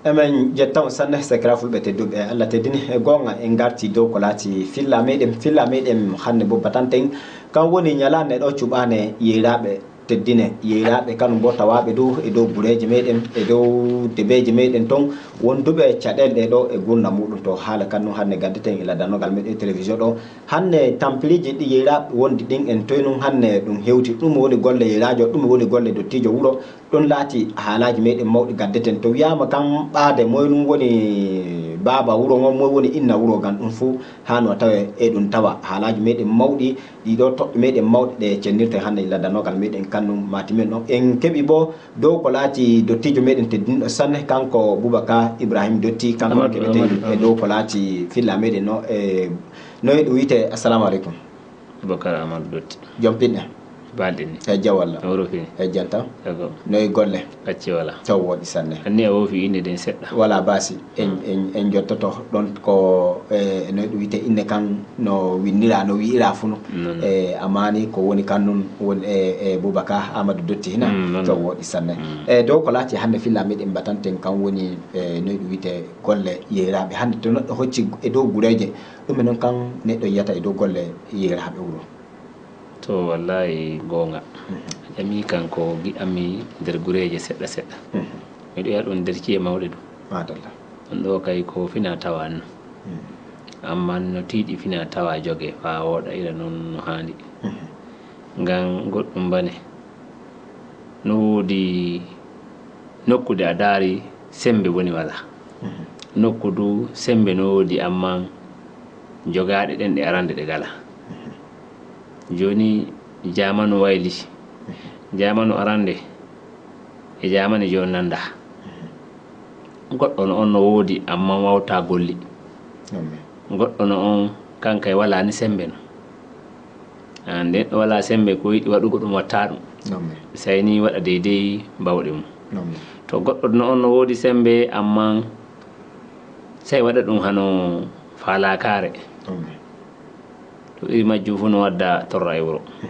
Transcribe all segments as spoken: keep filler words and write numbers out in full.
Emin jetta on sanne, sakira fulɓe tedduɓe. Allah teddini e goonga, en ngarti dow ko laati filla meɗen. Filla meɗen hannde bo batanten, kan woni ñalaande ɗo cuɓaane yeyraaɓe teddine, yeyraaɓe kanum bo tawaaɓe dow e dow gureeje meɗen, e dow debeeje meɗen ton, wonduɓe caɗeele ɗe ɗo e gurnda muɗum. To haala kan nun hannde gaddeten e ladanogal meɗen e télévision ɗo. Hannde tampiriiji ɗi yeyraaɓe wondi ɗin en toy nun hannde ɗum hewti. Ɗum woni golle yeyraajo, ɗum woni golle dottiijo wuro. Ɗum laati haalaaji meɗen mawɗi gaddeten. To wiyaama kan ɓaade, moy nun woni baaba wuro ngon, moy woni inna wuro ngan, ɗum fuu haano tawe e ɗum tawa haalaaji meɗen mawɗi, ɗi ɗo toɓɓe meɗen mawɗe ɗe cennirten hannde e ladanogal meɗen kan nun maati men ɗon. En keɓi bo dow ko laati dottiijo meɗen teddinɗo sanne, kanko Bubakar Ibrahim Dotti, kanko Amadou, keɓeten Amadou, e dow ko laati filla meɗen no e no e ɗum wiyte. Assalamu aleykum. Bubakar Amadou Dotti. Jom pinɗe. Balɗe ni. E jaw Allah. Wuro fini. E janta. Ego. No e golle. Acci wala. Taw woɗi sanne. Anni a wofi inde den seɗɗa. Wala basi. En, en, en jottoto ɗon ko, e, no e ɗum wiyte inne kan no winnira, no wi'ira funu. Non. E, amani ko woni kan nun woni e, e Bubakar Amadou Dotti hina. Mm, non. Taw woɗi sanne. Mm. E, dow ko laati hannde filla meɗen batanten kan woni, e, no e ɗum wiyte golle yeyraaɓe. Hannde to neɗɗo hocci e dow gureeje, ɗum e non kan neɗɗo yiyata e dow golle yeyraaɓe wuro. To, wallahi, goonga. Mhm. A ƴami kan ko gi'ami nder gureeje seɗɗa seɗɗa. Mhm. Miɗo yi'a ɗum nder ci'e mawɗe ɗum. Madalla. Ɗum ɗo kay ko fina tawa non. Mhm. Ammaa no tiiɗi fina tawa joge faa wooɗa ira non no haandi. Mhm. Ngam goɗɗum bane. No woodi nokku de a daari sembe woni wala. Mhm. Nokku du sembe no woodi, ammaa jogaaɗe ɗen ɗe arande ɗe gala. Mhm. Jooni jamanu wayli. Mhm. Jamanu arande e jamanu jooni nanda. Mhm. Goɗɗo no on no woodi, ammaa wawta golli. Amin. Goɗɗo no on kankay wala ni sembe no. An neɗɗo wala sembe ko yiɗi waɗugo ɗum watta ɗum. Amin. Sey ni waɗa deydey bawɗe mum. Amin. To goɗɗo no on no woodi sembe, ammaa sey waɗa ɗum hano faalakaare. Amin. To iri majjum fu no wadda torra e wuro. Mhm.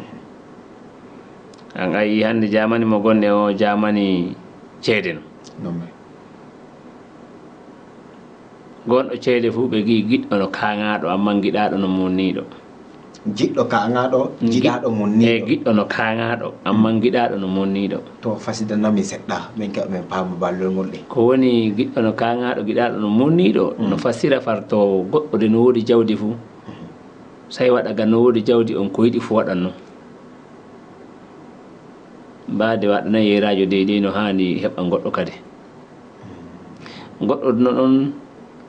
An ayi hannde jamani mo gonɗen o jamani ceede no. Amin. Gonɗo ceede fuu ɓe gi'i giɗɗo no kaaŋaaɗo, ammaa giɗaaɗo no munniiɗo. Jiɗɗo kaaŋaaɗo, giɗ-, jiɗaaɗo munniiɗo. E giɗɗo no kaaŋaaɗo, ammaa giɗaaɗo no munniiɗo. To fasidanami seɗɗa, min keɓa min paama ballol ngol ɗe. Ko woni giɗɗo no kaaŋaaɗo, giɗaaɗo no munniiɗo, mm, no fassira far to goɗɗo de no woodi jawdi fuu. Mm. Sey waɗa ga no woodi jawdi on ko yiɗi fuu waɗan non. Mbaade waɗana yeeraajo deydey no haani heɓa goɗɗo kadi. Goɗɗo no ɗon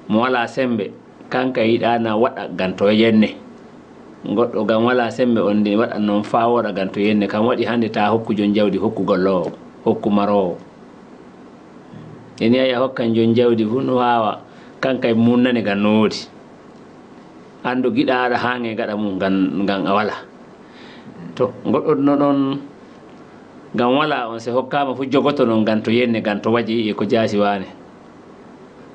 mo walaa sembe, kanka yiɗaana waɗa ngam to yenne. Goɗɗo ngam walaa sembe on ndi waɗa non faa wooɗa ngam to yenne. Kam waɗi hannde taa hokku jon jawdi, hokku golloowo, hokku maroowo. E ni a yi'a hokkan jon jawdi fuu no waawa, kanka e munnane ngam no woodi. Anndu giɗa aɗa haŋe gaɗa mum ngam, ngam a walaa. To, goɗɗo no ɗon ngam walaa on, se hokkaama fu jogoto non ngam to yenne, ngam to waji e ko jaasi waane.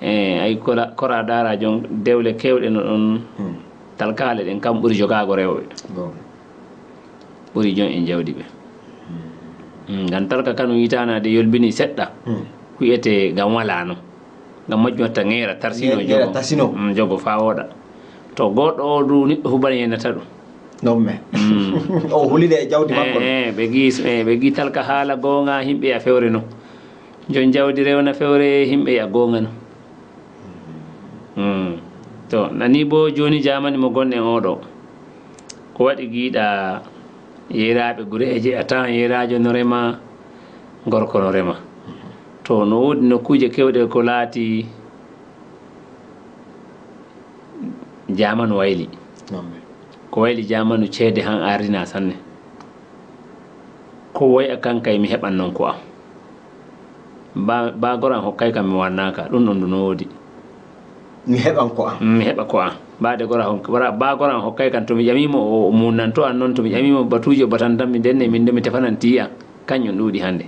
E, ay kora, kora daara jon dewle kewɗe no ɗon, hmm, talkaale ɗen kam ɓuri jogaago rewɓe. Bon. Ɓuri jon en jawdi ɓe. Hmm. Hmm, ngam talka kanu yitaana de yolbini seɗɗa. Hmm. Wi'ete ngam walaa non. Ngam majjum watta ŋeera, tarsino, ŋe-, ŋeera jogo. Tarsino. Mm, jogo faa wooɗa. To goɗɗo o du niɗɗo fu bana yenata ɗum. Non me. Mm. O hulide e jawdi makko. Eh, eh, ɓe gi, eh, ɓe gi talka haala goonga, himɓe ya fewre non. Jon jawdi rewna fewre, himɓe ya goonga non. Mm. To, nani bo jooni jaamani mo gonɗen oɗo. Ko waɗi giɗa yeeraaɓe gureeje, a tawan yeeraajo no rema, gorko no rema. To, no woodi nokkuuje kewɗe ko laati jaamanu wayli. Amin. Ko wayli jaamanu ceede han ardina sanne. Ko woy a kankay mi heɓan non ko am. Ba, ba goran hokkay kam mi wannaaka, ɗum ɗon du no woodi. Mi heɓan ko am. Mi heɓa ko am. Baade gora hon-, wara-, ba goran hokkay kam to mi ƴamimo o, o munnanto an non, to mi ƴamimo batuuje o batantan mi ndenne min de mi tefanan tiya. Kanjum ɗuuɗi hannde.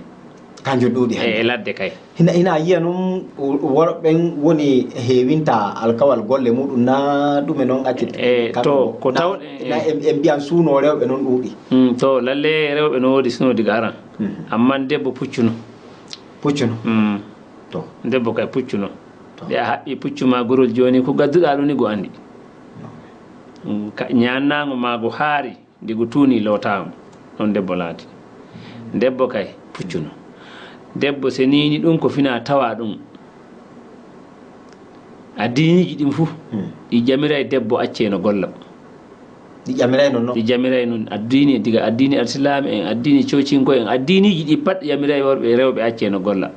Kanjum ɗuuɗi hannde. E, e ladde kay. Hina, hina yiya nun worɓe ɓen woni heewinta alkawal golle muɗum na ɗume non accit? E, to, ko na, taw-, na e, en, en mbiyan suuno rewɓe non ɗuuɗi. Mm, to, lalle rewɓe no woodi suuno diga aran. Mhm. Amman debbo puccuno. Puccuno. Mm. To. Debbo kay puccu non. To. Nde a haɓɓi puccu ma gorol jooni, ko gadduɗaa ɗum ni go anndi. Ka-, ñaannaango ma go haari, nde go tuuni lootaango. Ɗon debbo laati. Debbo kay puccu non. Debbo seniini ɗum ko fina tawa ɗum. Addiiniiji ɗin fuu, hmm, ɗi ƴamiray debbo accee no golla. Ɗi ƴamiray non, non? Ɗi ƴamiray non. Addiini, diga addiini alsilaame en, addiini coocinko en, addiiniiji ɗi pat ƴamiray worɓe e rewɓe accee no golla.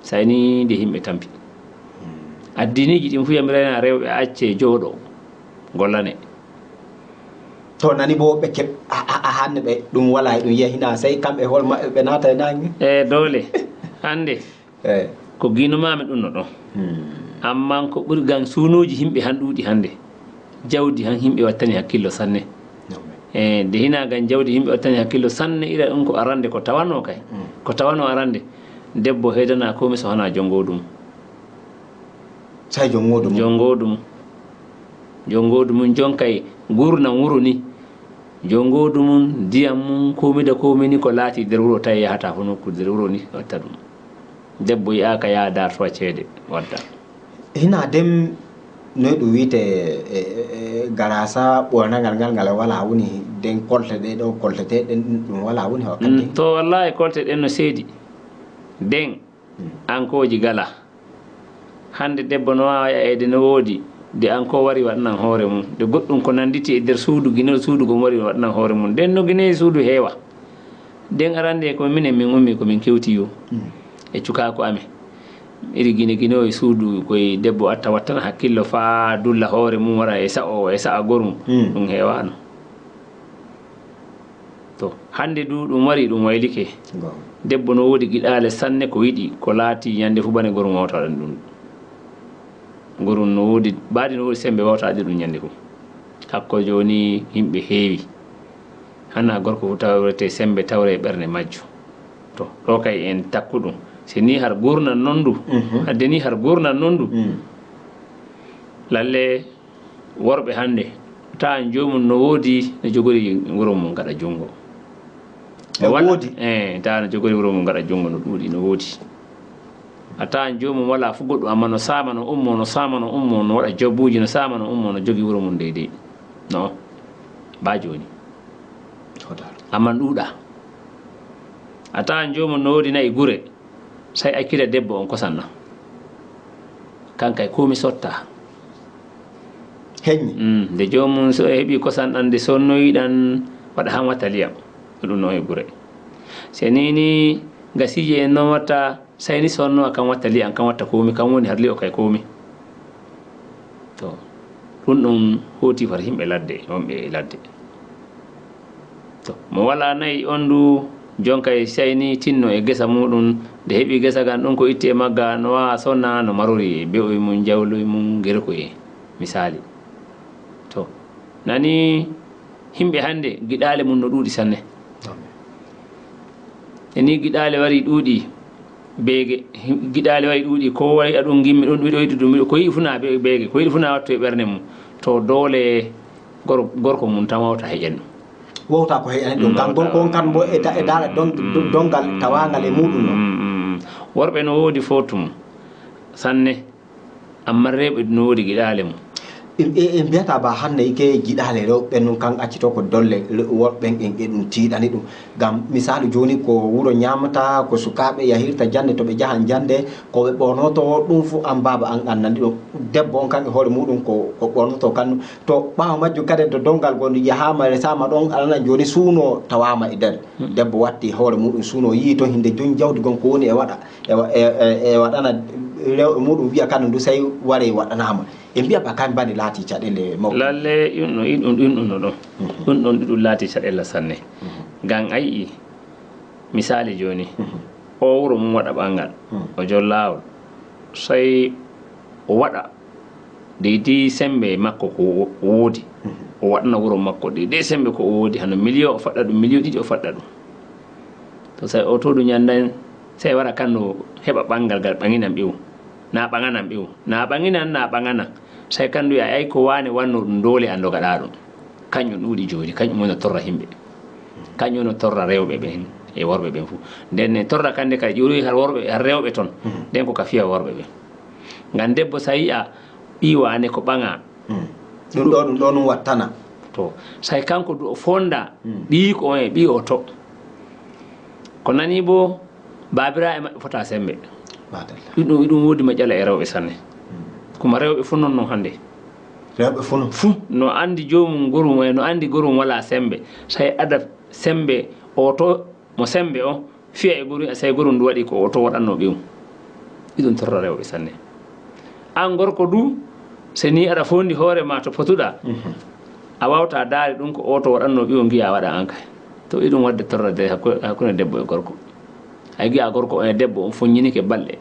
Say ni nde yimɓe tampi. Hmm. Addiiniiji ɗin fuu ƴamiray na rewɓe accee jooɗo gollane. To nani bo ɓe keɓ-, a, a, a hanne ɓe ɗum wala e ɗum yehina, sey kamɓe hool maɓɓe ɓe naata e naange. E doole. Hannde, eh, ko giino maami ɗum no ɗon. Hmm. Amman ko ɓuri gan suunuuji yimɓe han ɗuuɗi hannde. Jawdi han yimɓe wattani hakkillo sanne. Yawwa. E, nde hina gan jawdi yimɓe wattani hakkillo sanne, ira ɗum ko arande ko tawano kay. Hmm. Ko tawano arande, debbo heedana komi so hana jonngo ɗum. Say jonngo ɗum. Jonngo ɗum. Jonngo ɗum jon kay gurna wuro ni. Jonngo ɗum ndiyam mum, komi da komi ni ko laati nder wuro tawi yahata hono ko nder wuro ni watta ɗum. Debbo yi'aaka yaa daartowa ceede wadda. Hina dem noy ɗum wiite, e, e, e, garasa ɓoynagal ngal, ngal wala woni den kolte ɗe ɗo, kolte ɗe ɗen ɗum wala woni wakkati. Mm, to wallahi kolte ɗen no seedi. Den, mm, ankooji gala. Hannde debbo no waawa ya'eede no woodi, de an ko wari waɗanan hoore mum, de goɗɗum ko nannditi e nder suudu, ginol suudu gom wari waɗanan hoore mum. Nden no gine e suudu heewa. Nden arande ko minen min ummi ko min kewti yo. Mm. E cukaaku amen. Iri gine gino e suudu koye debbo atta wattana hakkillo faa dulla hoore mum wara e sa'o, e sa'a gorum. Mm. Ɗum heewaano. To, hannde du ɗum wari, ɗum waylike. Goonga. Debbo no woodi giɗaale sanne ko yiɗi, ko laati ñande fu bane gorum wawta ɗum. Gorum no woodi, baadi no woodi sembe wawta ɗum ñande fu. Hakko jooni yimɓe heewi. Hana gorko fu tawrete sembe tawre e ɓernde majjo. To, ɗo kay en takku ɗum. Se ni har gurnan non du, mhm, hadde ni har gurnan non du. Mm. Lalle worɓe hannde, tawan joomum no woodi, no jogori wuro mum gaɗa junngo. No woodi? Eh, tawan no jogori wuro mum gaɗa junngo, no ɗuuɗi, no woodi. A tawan joomum wala fu goɗɗum, amma no saama, no ummo, no saama, no ummo, no waɗa jobbuuji, no saama, no ummo, no jogi wuro mum deydey. No, ba jooni. Hotaar. Amma ɗuuɗa. A tawan joomum no woodi nayi gure. Say accida debbo on kosan ɗan. Kan kay komi sotta. Heñi. Mm, nde joomum so heɓi kosan ɗan, nde sonnoyi ɗan, waɗa han watta liyam. Ɗum no e gure. Se ni ni gasiije en non watta, say ni sonno a kan watta liyam, kan watta komi, kan woni har li'o kay komi. To, ɗum ɗum hoti far yimɓe ladde, wonɓe e ladde. To, mo wala nayi on du, jonka e sayni tinno e gesa muɗum, nde heɓi gesa gan ɗum ko itti e magga, no wawa sonna, no marori, be'oy mum, jawloy mum, gerkoy, misali. To, nani yimɓe hannde giɗaale mum no ɗuuɗi sanne. E ni giɗaale wari ɗuuɗi, beege, giɗaale wari ɗuuɗi, ko wayi a ɗum gimmi ɗum, ɗum yiɗo yiɗi ɗum, ko yiɗi fu na be-, beege, ko yiɗi fu na wattu e ɓernde mum. To doole gor-, gorko mum tan wawta heƴan ɗum. Wawta ko heƴan ɗum, kan gorko on kan mo e da-, e daara don-, don-, dongal tawangal e muɗum non. Mm, mm, mm. Worɓe no woodi fo tum sanne. Amma rewɓe no woodi giɗaale mum. En, en, en mbiyata ba hannde ike giɗaale rewɓe nun kan accito ko dolle re-, worɓe en e ɗum tiiɗani ɗum. Ngam misaalu jooni ko wuro ñaamata, ko sukaaɓe yahirta jannde to ɓe jahan jannde, ko ɓe ɓornoto ɗum fu an baaba an annandi ɗum. Debbo on kan e hoore muɗum ko, ko ɓornoto kan. To ɓaawo majjum kadi to dongal goo yahaama resaama ɗon alana jooni suuno tawaama e nder. Hmm. Debbo watti hoore muɗum suuno yii to hinde jooni jawdi gon ko woni e waɗa. E wa-, e, e, e waɗana rewɓe muɗum wiya kano ndu sey warey waɗanaama. E mbiya ba kan bani laati caɗeele mawɗe. Lalle, ɗum ɗo, ɗum, ɗum, ɗum ɗo ɗon. Mhm. Ɗum ɗon, ɗum laati caɗeele sanne. Mhm. Ngam a yi'i, misali jooni, mhm, o wuro mum waɗa ɓanngal, mhm, o jon laawol, sey o waɗa deydey sembe makko ko wo-, woodi. Mhm. O waɗana wuro makko deydey sembe ko o woodi, hano miliyo o faɗɗa ɗum, miliyo ɗiɗi o faɗɗa ɗum. To sey o to ɗum ñandan, sey wara kandu heɓa ɓanngal ngal ɓaŋinan ɓiw. Na ɓaŋanan ɓiw. Na ɓaŋinan, na ɓaŋanan. Sey kandu wi'a, "Ay ko waane wanno ɗum doole an dogaɗa ɗum." Kañum ɗuuɗi jooni, kañum woni no torra yimɓe. Kañum woni no torra rewɓe ɓen. e worɓe ɓen fof. Nden ne torra kandi kadi ƴuuri har worɓe, har rewɓe ton. Nden ko ka fiya worɓe ɓen. Ngam debbo, so a yi'a ɓii waane ko ɓaŋaa. Ɗum ɗo, ɗum ɗo ɗum wattana. To, say kanko du o fonda ɓiyiiko on e ɓii o to. Ko nani bo, baabiraaɓe maɓɓe fota sembe. Maadallah. Ɗum, ɗum, ɗum woodi maƴala e rewɓe sanne. Kuma rewɓe fof non non hannde. Rewɓe fof non. Fof no anndi joomum gorum e no anndi gorum wala sembe. Say ada sembe o to mo sembe o fiya e gorum, say gorum ndu waɗi ko o to waɗanno ɓiyum. Iɗum torra rewɓe sanne. An gorko du, se ni aɗa fondi hoore ma to potuɗa, a wawta daari ɗum ko o to waɗanno ɓiyum ngiya waɗa an kay. To iɗum wadde torra de hakku-, hakkunde debbo e gorko. Ay giya gorko on e debbo on foññinike balɗe.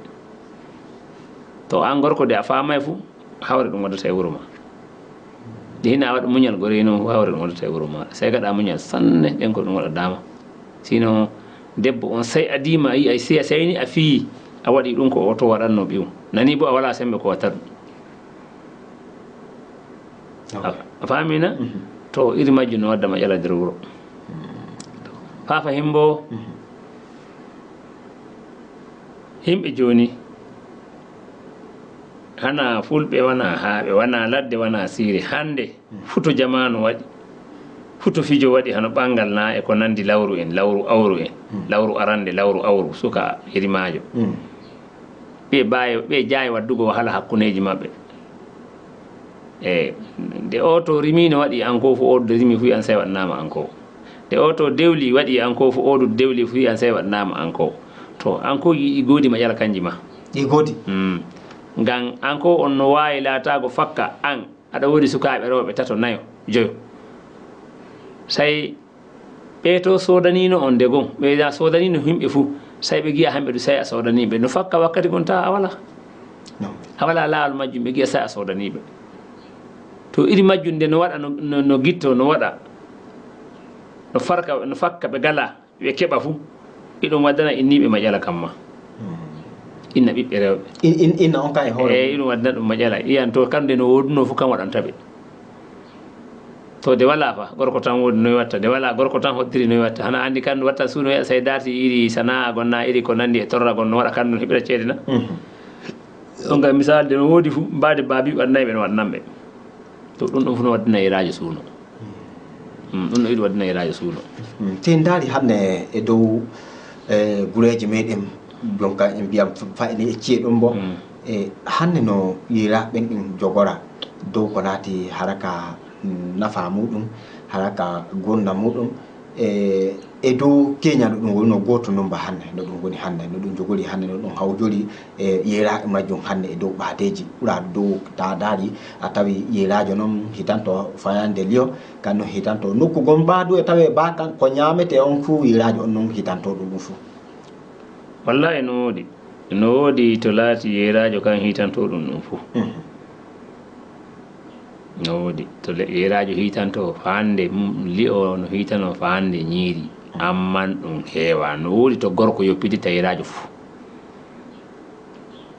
To an gorko de a faamay fu, hawre ɗum waddata e wuro ma. De hina a waɗa muñal gore noon fu, hawre ɗum waddata e wuro ma. Say gaɗa muñal sanne, ɗen ko ɗum waɗa dama. Sino debbo on say a diima, a yi'ay, si a sayni a fiyi, a waɗi ɗum ko o to waɗanno ɓiyum. Nani bo a wala sembe ko watta ɗum. Ok. A, a faamina? To iri majjum no wadda maƴala nder wuro. Faafa himbo, himɓe jooni, hana fulɓe, wana haaɓe, wana ladde, wana siire. Hannde, futo jamaanu waɗi, futo fijo waɗi, hano ɓanngal na e ko nandi lawru en, lawru awru en, lawru arande, lawru awru, suka e rimaajo. Ɓe baawi, ɓe jaawi waddugo wahala hakkundeeji maɓɓe. E nde o to rimi no waɗi an ko fu, o du rimi fu an say waɗanaama an ko. Nde o to dewli waɗi an ko fu, o du dewli fu an say waɗanaama an ko. To an ko yiɗi goodi maƴala kanji ma. Ɗi goodi? Mm. Ngam an ko on no waawi laataago fakka an, aɗa woodi sukaaɓe rewɓe tato, nayo, joyo. Say ɓe to soodanino on de gon, ɓe da soodanino himɓe fu, say ɓe giya hamɓe du say a soodani ɓe. No fakka wakkati gon tawa a wala. No. A wala laawol majjum, ɓe giya say a soodani ɓe. To iri majjum de no waɗa, no, no, no gitto, no waɗa, no farka, no fakka ɓe gala, ɓe keɓa fu, iɗum waddana inniiɓe maƴala kamma. Inna ɓiɓɓe rewɓe. In, in, inna on ka e hoore. Eey, iɗum waddana ɗum maƴala. Iyan to kamde no wooduno fu kan waɗanta ɓe. To de wala fa, gorko tan woodi noy watta. De wala gorko tan hoddiri noy watta. Hana andi kan watta suuno ya say darti iri sana'a gonna, iri ko nandi e torra gon no waɗa kan ɗum heɓira ceede na. Mhm. On ga misal de no woodi fu, mbaade baabi waɗanay ɓe no waɗanan ɓe. To ɗum ɗum fu no waddana yeraajo suuno. Mm, ɗum no iɗum waddana yeraajo suuno. Mm, te ndaari hannde e dow, e gureeji meɗen, donc en mbiyam fa-, fayni e ciye ɗum bo. Mm. E hannde no yiraaɓe ɓen ɗin jogora dow ko laati haraka nafa muɗum, haraka gurdam muɗum, e, e dow keñal ɗum woni no gooto non ba hannde, no ɗum woni hannde, no ɗum jogori hannde, no ɗum hawjori, e, yeraa e majjum hannde e dow ɓaadeeji ɓuraaɗo dow ta daari, a tawi yeraajo non hitanto fayande liyo, kan non hitanto nokku gon ba du e tawe ba kan ko ñaamete on fuu yeraajo on non hitanto ɗum ɗum fuu. Wallahi no woodi. No woodi to laati yeraajo kan hitanto ɗum ɗum fuu. Mhm. No woodi. To le-, yeraajo hitanto faande mum, li'o no hitano faande ñiiri. Amman ɗum heewa. No woodi to gorko yoppidita yeraajo fuu.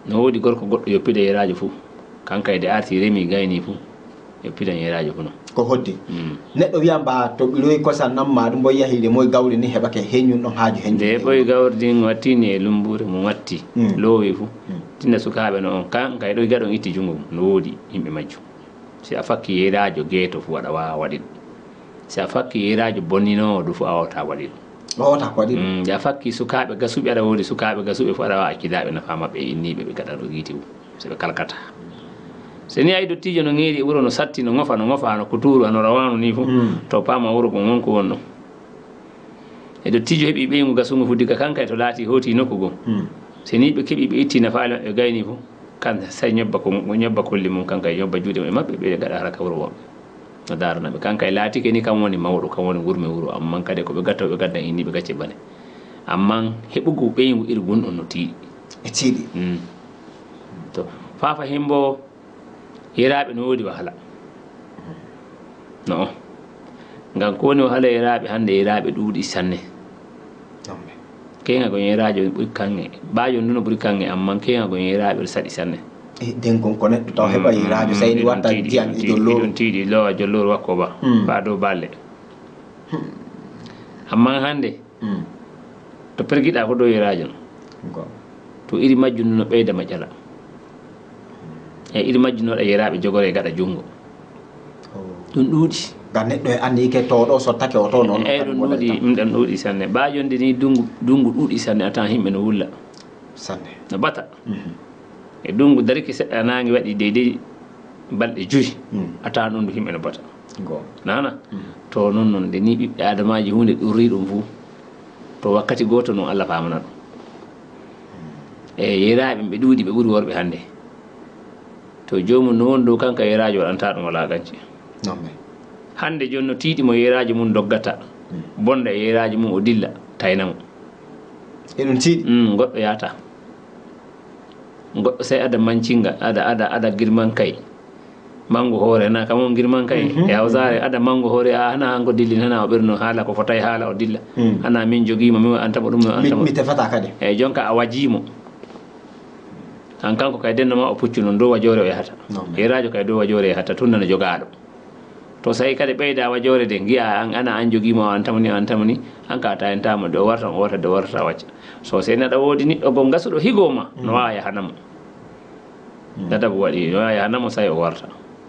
No woodi gorko goɗɗo yoppida yeraajo fuu. Kanka e de arti remi gayni fuu. Yoppidan yeraajo fuu no. Ko hoddi. Mm. Neɗɗo wiyan ba to ɓiroyi kosam nan ma ɗum boy yahi de moy gawri ni heɓake heñun ɗon haaju heñun. De ɓoy gawri din wattini e lumbure mum watti. Mm. Loowi fuu. Mm. Tinna sukaaɓe no on kan kay ɗo gaɗon itti jungo mum. No woodi yimɓe majjum. Si a fakki yeraajo geeto fu, aɗa waawa waɗi ɗum. Si a fakki yeraajo bonninoowo du fu, a waawata waɗi ɗum. A waawata ko waɗi ɗum. Mm, si a fakki sukaaɓe gasuɓe, aɗa woodi sukaaɓe gasuɓe fu, aɗa waawa accida ɓe nafa maɓɓe e inniiɓe ɓe gaɗa ɗo giiti fu, si ɓe kalkata. So ni a yi dottiijo no ŋeeri e wuro, no satti, no ŋofa, no ŋofa, no kuturu, hano rawaanu ni fu, mm, to paama wuro gon won ko won ɗon. E dottiijo heɓi ɓeyngu gasungu fu diga kan kay to laati hooti nokku goo. Hmm. So ni ɓe keɓi ɓe itti nafaali maɓɓe gayni fu, kan say ñobba ko, ñobba kolli mum, kan kay ñobba juuɗe mum e maɓɓe, ɓe gaɗa haraka wuro woɓɓe. No daarana ɓe. Kan kay laatike ni kan woni mawɗo, kan woni wurme wuro, amman kadi ko ɓe gatta, ɓe gadda inni ɓe gacce bane. Amman heɓugo ɓeyngu iri gun ɗon no tiiɗi. E tiiɗi. Hmm. To, faafa himbo Yeraaɓe no woodi wahala. No. Ngam ko woni wahala yeraaɓe hannde, yeraaɓe ɗuuɗi sanne. Keeŋa ko yeraajo ɓuri kaŋŋe. Baajo ndu no ɓuri kaŋŋe, ammaa keeŋa ko yeraaɓe saɗi sanne. E, den kon ko neɗɗo taw heɓa yeraajo, mm, sey ni watta ndiyam e jollooru. Ɗum tiiɗi, loowa jollooru wakko ba. Mm. Faa dow baalle. Hmm. Ammaa hannde, mm, To pergiɗaa ko dow yeraajo no. Goonga. To iri majjum no ɓeyda maƴala. E iri majjum no waɗa yeraaɓe jogoree gaɗa junngo. Oh. Ɗum ɗuuɗi. Ngam neɗɗo e anndi ke to ɗo sottake o to noon. Eey, ɗum ɗuuɗi, ɗum ɗon ɗuuɗi sanne. Baa jonde ni dunngu, dunngu ɗuuɗi sanne, a tawan yimɓe no wulla. Sanne. No bata. Mhm. E dunngu darike seɗɗa, naange waɗi deydey balɗe joyi, mm, a tawan ɗum ɗo yimɓe no bata. Goonga. Nana? Mhm. To noon, noon, nde ni ɓiɓɓe Aadamaaji huunde ɗurri ɗum fuu, to wakkati gooto noon Allah faamana ɗum. E yeraaɓe ɓe ɗuuɗi, ɓe ɓuri worɓe hannde. To joomum no woni dow kanka, yeraajo waɗanta ɗum walaa ganci. Non, mais. Hannde jooni no tiiɗi mo yeraajo mum doggata, mm, bonda e yeraajo mum o dilla, tayna mo. Eɗum tiiɗi? Mm, goɗɗo yahata. Goɗɗo sey ada mancinga, ada, ada, ada girman kay. Mangu hoore, hana kam on girman kay. Mhm. E Hawsaare, ada mangu hoore, a hana hanko dillin, hana o ɓerno haala ko fotay haala o dilla. Mm. Hana min jogiimo, mi waɗanta mo ɗum, mi waɗanta mo. Mi tefata kadi. Eyi, jonka a wajiimo. An kanko kay denno ma o puccu noon, dow wajoore o yahata. Non, mais. Yeraajo kay dow wajoore yahata, tun nana jogaaɗo. To sa'i kadi ɓeyda wajoore de, ngi'a an, ana an jogiimo, o antamo ni, o antamo ni, an ka a tayanta mo, de o warta, o warta, de o warta, wacca. So sey naɗa woodi niɗɗo goo gasuɗo higoo ma, no, mm, waawa yahana mo. Mm. Ladabu waɗi, no waawa yahana mo, sa'i o warta.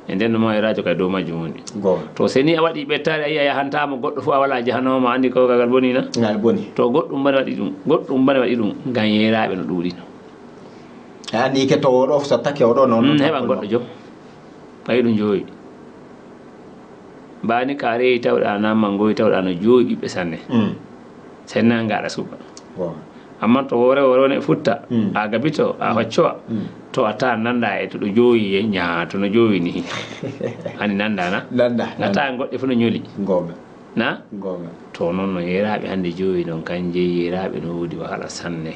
E nden no ma yeraajo kay dow majjum woni. Goonga. To sey ni a waɗi ɓettaare, a yi'a yahanta mo goɗɗo fu, a walaa jahanoo ma, anndi ko ngal boni na? Ngal boni. To goɗɗum bane waɗi ɗum, goɗɗum bane waɗi ɗum, ngam yeraaɓe no ɗuuɗi no. A anndi ke to o ɗo sottake o ɗo noon, mm, noon heɓa goɗɗo jom. Ɓay ɗum joowi. Mbaani ka reeyi tawɗa na manngoyi tawɗa no joowi ɓiɓɓe sanne. Mm. Sey nanga aɗa suɓa. Goonga. Amma to wore wore ne futta, mm, a gabito, a, mm, hoccowa. Mm. To a taa nanda e to ɗo joowi e nyaa to no joowi ni. Ani nanda na? Nanda, a taa nanda. Goɗɗe fu no nyoli. Goonga. Na? Goonga. To noon no yeraaɓe hannde joowi noon, kan jeyi yeraaɓe no woodi wahala sanne.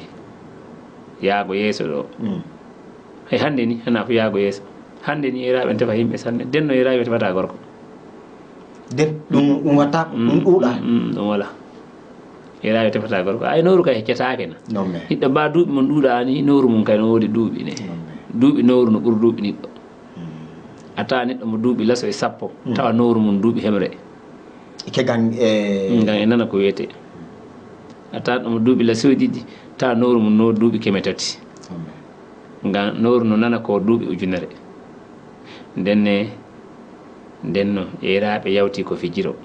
Yaago yeeso ɗo. Mm. Hay hannde ni, hana fu yaago yeeso. Hannde ni, yeraaɓe ne tefa yimɓe sanne. Denno yeraaɓe tefata gorko. Den, ɗum, ɗum watta, ɗum, mm, ɗuuɗa. Mm, mm, ɗum wala. Yeraaɓe tefata gorko. Ay, nooru kay heccataake na. Non, mais. Hiɗɗo ba duuɓi mum ɗuuɗa ni, nooru mum kay no woodi duuɓi ne. Non, mais. Duuɓi nooru no ɓuri duuɓi niɗɗo. Mm. A taa niɗɗo mo duuɓi laso e sappo, mm, tawa nooru mum duuɓi hemre. Ike gan, e, ngam e nana ko wiyetee. A tawan ɗum duuɓi lasooji ɗiɗi, tawa nooru mum no duuɓi keme tati. Amen. Ngam nooru no nana ko duuɓi ujunere. Nden ne, nden no yeeraaɓe yawti ko fijiro.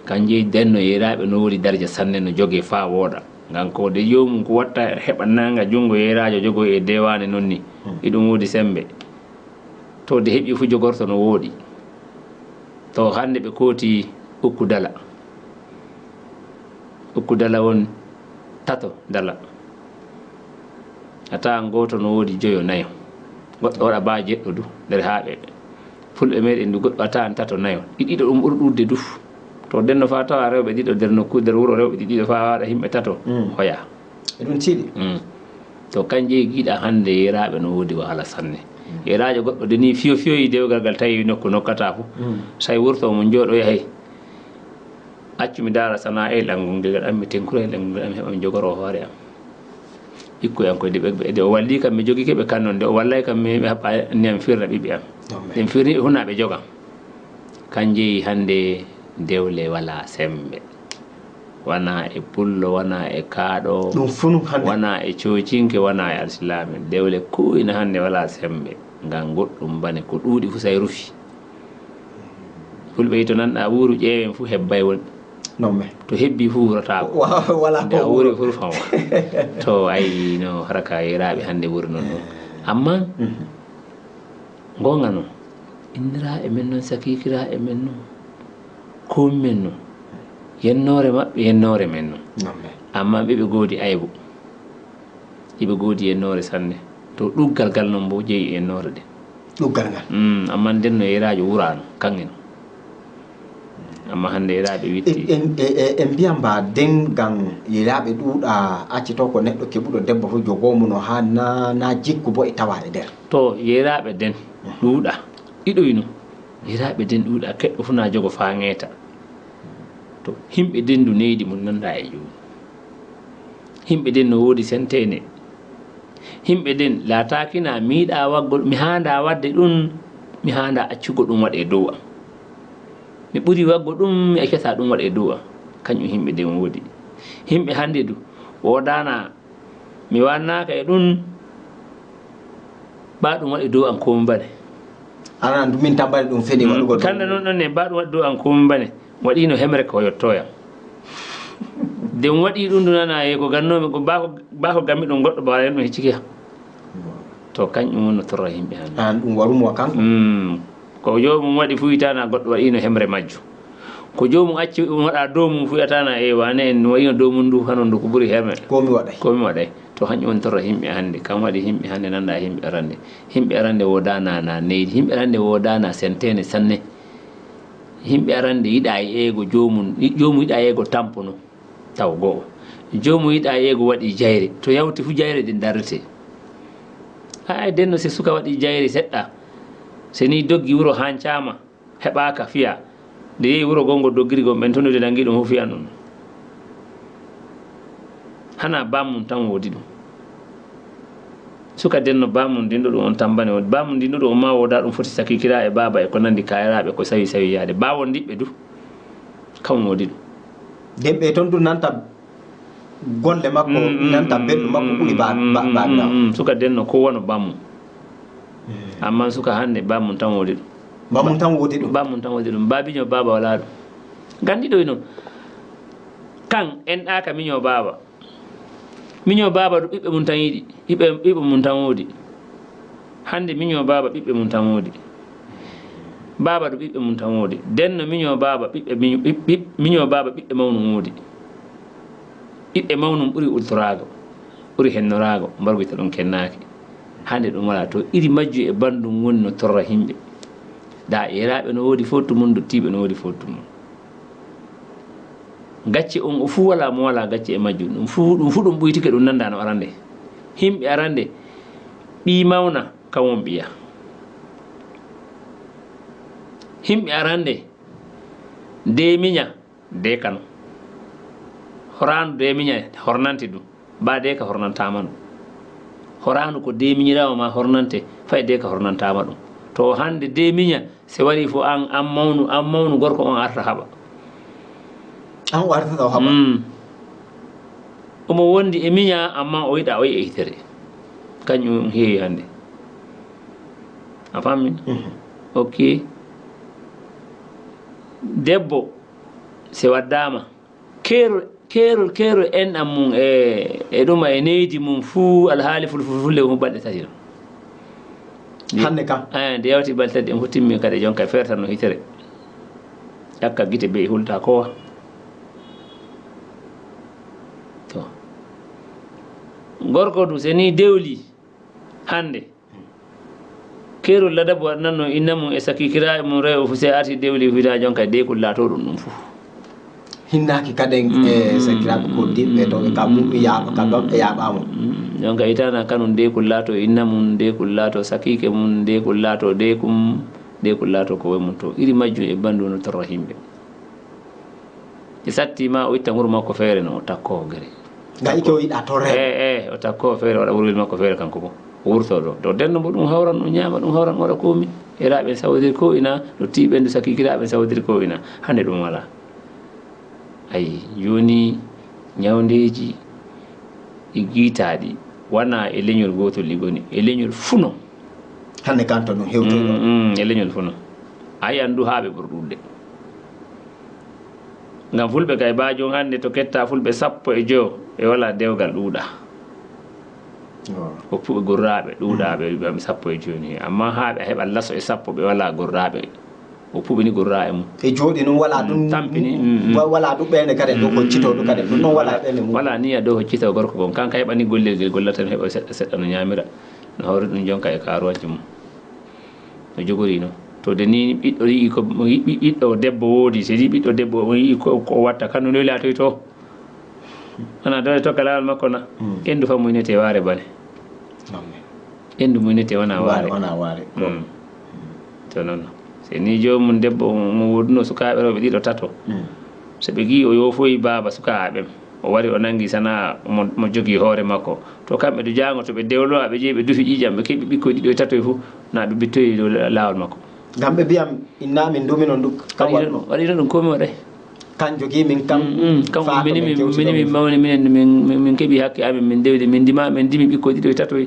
Kan jeyi nden no yeeraaɓe no woodi darja sanne, no jogee faa wooɗa. Ngam ko de joomum ko watta heɓa nanga junngo yeeraajo jogo e deewaane non ni. Hmm. Iɗum woodi sembe. To de heɓi fu jogorto no wooɗi. To hannde ɓe kooti ukku dala. Ukku dala won tato dala. A tawan gooto no woodi joyo nayo. Goɗɗo waɗa ba jeɗɗo du nder haaɓe. Fulɓe meɗen du goɗɗo a tawan tato nayo. Ɗiɗo ɗum ɓuri ɗuuɗde du. To denno faa tawa rewɓe ɗiɗo nder nokku, nder wuro rewɓe ɗiɗo faa waɗa yimɓe tato. Mm. Hoya. Eɗum tiiɗi. Mm. To kan jeyi giɗa hannde yeeraaɓe no woodi wahala sanne. Mm. Yeeraajo goɗɗo de ni fiyo fiyoyi dewgal gal tawi nokku nokkata fu. Mm. Say wurto mo jooɗo yahay. Accu mi daara sana e lanngol ngel am, mi tenkura e lanngol ngel am, heɓa mi jogoro hoore am. Ɓikkoy am koy de ɓe, de o walli kam mi jogike ɓe kan non, de o wallay kam mi, mi haɓɓa ni am firna ɓiɓɓe am. Amen. Ɗen firni ɓe fu na ɓe jogam. Kan jeyi hannde dewle wala sembe. Wana e pullo, wana e kaaɗo, ɗum fu ɗum hannde. Wana e coocinke, wana e alsilaame. Dewle kuuyna hannde wala sembe. Ngam goɗɗum bane ko ɗuuɗi fu say rufi. Fulɓe yi to nanɗa wuuru ƴeewen fu hebbay woni. Non, mais. To hebbi fu wurataako. Wa-, wala nde ko a wuuri wuuro. Fu rufan wa. To ayi no haraka yeeraaɓe hannde wuri non ɗum. Amma, mhm. Goonga non, inniraaɓe men non, sakiikiraaɓe men non, koomi men non, yennoore maɓɓe, yennoore men non. Non, mais. Amma ɓe, ɓe goodi aybu. Iɓe goodi yennoore sanne. To ɗuggal gal non bo jeyi yennoore de. Ɗuggal ngal? Mm, amma nden no yeeraajo wuraano, kanŋe non. Amma hannde yeeraaɓe witti. En, en, e, e, en mbiyan mba den ngam yeeraaɓe ɗuuɗa, acci to ko neɗɗo keɓuɗo debbo fof jogoo mo no haa na, na jikku bo e tawa e nder. To yeeraaɓe den ɗuuɗa, ɗiɗoyno. Yeeraaɓe den ɗuuɗa, keɗɗo fof na jogo faa ŋeeta. To himɓe den du neydi mum nanda e jooni. Himɓe den no woodi senteene. Himɓe den laataaki na miiɗa waggo, mi haanda wadde ɗum, mi haanda accugo ɗum waɗe dow am. Mi ɓuri waggo ɗum, mi accata ɗum waɗe dow am. Kañum himɓe den woodi. Himɓe hannde du, woodaana, mi wannaaka e ɗum, ba ɗum waɗi dow an koomi bane. Ana ɗum min tambani ɗum feni waɗugol. Kande noon ɗon ne, ba ɗum waɗi dow an koomi bane, waɗiino hemre ko yottoyam. De ɗum waɗi ɗum, ɗum nana e ko gannoomi, ko ba ko, ba ko gammi ɗum goɗɗo ba waɗa ɗum heccikiya. To kañum woni no torra yimɓe hannde. An ɗum warumo kanko? Mm. Ko joomum waɗi fuytana goɗɗo waɗiino hemre majjum. Ko joomum acci ɗum waɗa dow mum fuyatana e wane en no waɗiino dow mum ndu hano ndu ko ɓuri hemre. Ko mi waɗay. Ko mi waɗay. To hañum woni torra yimɓe hannde. Kam waɗi yimɓe hannde nanda yimɓe arande. Yimɓe arande woodaana na neydi. Yimɓe arande woodaana senteene sanne. Yimɓe arande yiɗa e eego joomum, joomum yiɗa e eego tampono. Taw go'o. Joomum yiɗa yeego waɗi jayre. To yawti fu jayre ɗin darretee. Haa e denno se suka waɗi jayre seɗɗa. Se ni doggi wuro hancaama, heɓaaka fiya. Nde yehi wuro gongo doggiri gon ɓen tunu de nangi ɗum fu fiya ɗum. Hana bamum tan woodi ɗum. Suka denno bamum ndin ɗo ɗum on tambane woodi. Bamum ndin ɗo ɗum on ma wooda ɗum foti sakikira e baaba e ko nandi kayiraaɓe ko sawi sawi yaade. Bawon diɓɓe du. Kam woodi ɗum. Denɓe ton du nanta golle makko, mm, mm, nanta mm, belɗo makko mm, ɓuri ba-, mm, ba-, mm, baabiraawo. Mm, mm. Suka denno ko wano bamum. Mm. Amma suka hannde bamum tan woodi ɗum. Bamum tan woodi ɗum. Bamum tan woodi ɗum. Ba miño baaba wala ɗum. Gandi ɗo ino. Kan en ɗaka miño baaba. Miño baaba ɗo ɓiɓɓe mum tan yiɗi. Ɓiɓɓe, ɓiɓɓe mum tan woodi. Hannde miño baaba ɓiɓɓe mum tan woodi. Baaba ɗo ɓiɓɓe mum tan woodi. Denno miño baaba ɓiɓɓe miño, ɓiɓ-, ɓiɓ-, miño baaba ɓiɓɓe mawnum woodi. Ɓiɓɓe mawnum ɓuri ultoraago, ɓuri hennoraago, mbarguyta ɗum kennaaki. Hannde ɗum walaa to iri majju e banndum woni no torra yimɓe. Da eeraaɓe no woodi fof tumum, dottiiɓe no woodi fof tumum. Gacce on o fuu walaa mo walaa gacce e majjum. Ɗum fuu, ɗum fuu ɗum ɓuytike, ɗum nannda no arande. Yimɓe arande, ɓii mawna, kam won ɓiya. Yimɓe arande, dee miña, dee kano. Horaandu dee miña, hornante ɗum. Ba dee ka hornantaama ɗum. Horaandu ko dee miñiraawo ma hornante, fay dee ka hornantaama ɗum. To hannde dee miña, se wari fo an, an mawnu, an mawnu gorko on arta haɓa. An o artata o haɓa. Mm. Omo wondi e miña, amma o yiɗa o yi'a hitere. Kañum heewi hannde. A faami? Mhm. Ok. Debbo, se waddaama, keerol, keerol, keerol enɗam mum e, e ɗuma e neydi mum fuu, alhaali ful-, ful-, fulfulde mum balɗe tati ɗum. Hannde kam? Eh, nde yawti balɗe tati, ɗum fof timmi kadi, jonka ferta no hitere. Ƴakka gite beyi hulta kowa. To. Gorko du, se ni dewli hannde. Keerol ladabu waɗanatno inna mum e sakikiraaɓe mum rewɓe fuu, se arti dewli fuu, ita jonka deekol laato ɗum, ɗum fuu. Hinnaaki kaden e sakiraaɓe koddiiɓe to ɓe ka mum yaaɓa, ka ɗon ɓe yaaɓaama. Mm, jonka itana kanum deekol laato inna mum, deekol laato sakiike mum, deekol laato deekum, deekol laato ko we mum to. Iri majjum e bandu no torra yimɓe. E satti ma o itta nguru makko feere no o takko gere. Ngam ike o yiɗa torre. Eh, eh, o takko feere, waɗa wurwil makko feere kanko bo. O wurto ɗo. To denno mbo ɗum hawran, ɗum ñaama, ɗum hawran, waɗa komi. Era ɓen sawodiri ko ina, no tiɓen, no sakikira ɓen sawodiri ko ina. Hannde ɗum wala. Ayi, joni ñawndeeji ɗi giitaaɗi, wana e leñol gootol ɗi goni, e leñol funo. Hannde kan to ɗum hewtoy ɗo. Mm, mm, e leñol funo. Ayi, anndu haa ɓe ɓuri ɗuuɗde. Ngam fulɓe kay, ba jon hannde to ketta fulɓe sappo e joyo, ɓe wala dewgal ɗuuɗa. Waaw. O puɓe gurraaɓe ɗuuɗaaɓe, ɓe sappo e jooni. Amma haa ɓe heɓa laso e sappo, ɓe wala gurraaɓe. O puɓini gurraaɓe mum. E jooɗi noon wala ɗum, tampini, mm, mm. Wa-, wala ɗum ɓeynde kadi ɗo hoccito ɗum kadi ɗum noon wala ɓeynde mum. Wala niya dow hoccito gorko gon. Kanka heɓani gollel gel gollata no heɓa seɗɗa seɗɗa no ñaamira. No hawri ɗum jonka e kaaruwanci mum. No jogori noon. To de ni ɓiɗɗo yi'i ko, mo yi-, ɓi-, ɓiɗɗo debbo woodi, se ni ɓiɗɗo debbo o yi'i ko, ko o watta, kanum no laatoy to. Ana dole tokka laawol makko na? Mm. Endu fa muynete waare bane. Amin. Endu muynete wona waare. Wona waare. Ko. Mm. To noon. Se ni joomum debbo mo woduno sukaaɓe rewɓe ɗiɗo tato. Mm. So ɓe ngi o yoofoyi baaba sukaaɓe ɓen. O wari o nangi sana'a mo, mo jogi hoore makko. To kamɓe du jaango to ɓe dewlo, ɓe jeyi ɓe dufi ƴiiƴam, ɓe keɓi ɓikkoy ɗiɗo e tatoy fu, na ɓe bittoyi dow la-, laawol makko. Ngam ɓe mbiyam, inna min nduminon ɗum, kam waɗi ɗum, waɗi ɗum komi waɗay. Kan jogii min kam. Kam mini min mini min mawni minen min min keɓi hakke amin min dewdi min ndima min ndimi ɓikkoy ɗiɗo e tatoy